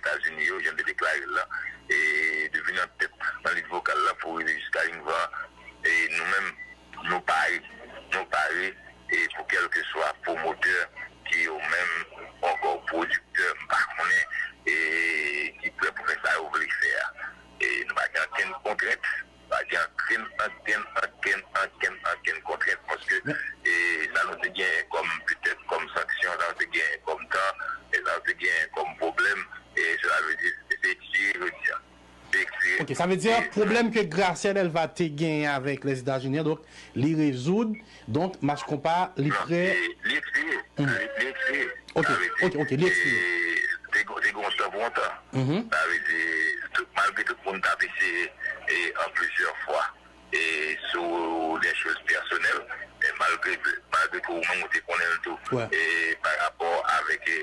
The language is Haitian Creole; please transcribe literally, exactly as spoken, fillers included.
Etazini yo, jan m te deklare l la, e depi nan tèt, nan lit vokal la, pou rive jiska linivan, e nou menm, nou pare, nou pare, e pou kèlkeswa pwomotè ki yo menm, ankò pwodiktè, m pa konnen, e ki prè pou fè sa yo vle fè a. E nou pa gen ankenn kontrent, pa gen ankenn, ankenn, ankenn, ankenn, ankenn kontrent, paske, e sa nou te gen kòm, petèt kòm sanksyon, sa nou te gen kòm tan, e sa nou te gen kòm pwoblèm, e cela veut dire, se etire jodi a. Se etire. Ok, sa vle di pwoblèm ke Gracia Delva te genyen avèk Lèzetazini an, donk li rezoud, donk Match Konpa li prè. Li etire. Li etire. Ok, ok, ok, li etire. Te gon tan pou lontan. Sa vle di, malgre tout moun t ap eseye e an plizyè fwa e sou de choz pèsonèl, men malgre malgre ke ou menm ou te konnen l tou, e pa rapò avèk e